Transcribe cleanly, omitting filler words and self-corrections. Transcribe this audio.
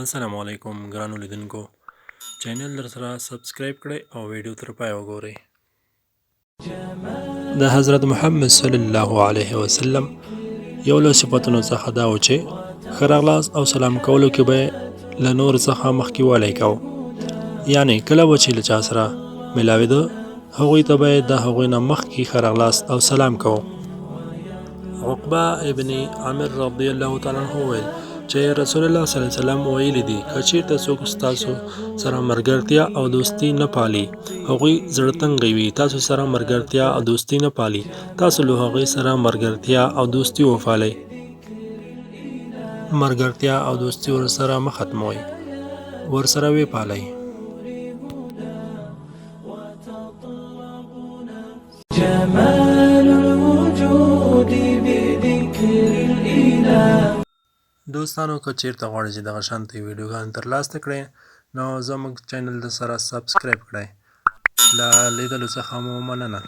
السلام علیکم ګرانو لیدونکو، چینل در سره سبسکرایب کړئ او ویډیو تر پایه وګورئ. د حضرت محمد صلی الله علیه وسلم یو له صفتونو څخه دا و چې ښه راغلاست او سلام کولو کې به له نورو څخه مخکې والی کاوه، یعنې کله به چې له چا سره ملاوېده هغوی ته به د هغوی نه مخکې ښه راغلاست او سلام کاوه. عقبه ابن عامر رضی الله تعالی عنه وویل چې رسول الله صلی الله علیه وسلم ویلي دي، که چیرته څوک ستاسو سره ملګرتیا او دوستي نه پالي، هغوی زړه تنګی وي، تاسو سره ملګرتیا او دوستي نه پالي، تاسو له هغوی سره ملګرتیا او دوستي وپالئ. ملګرتیا او دوستي ورسره مه ختموئ، ورسره ویې پالئ. جمال الوجود بذکر الاله. دوستانو که چیرته غواړئ چې دغه شانتې ویډیوګانې ترلاسه کړئ نو زموږ چینل د سره سبسکرایب کړئ. له لیدلو څخه مو مننه.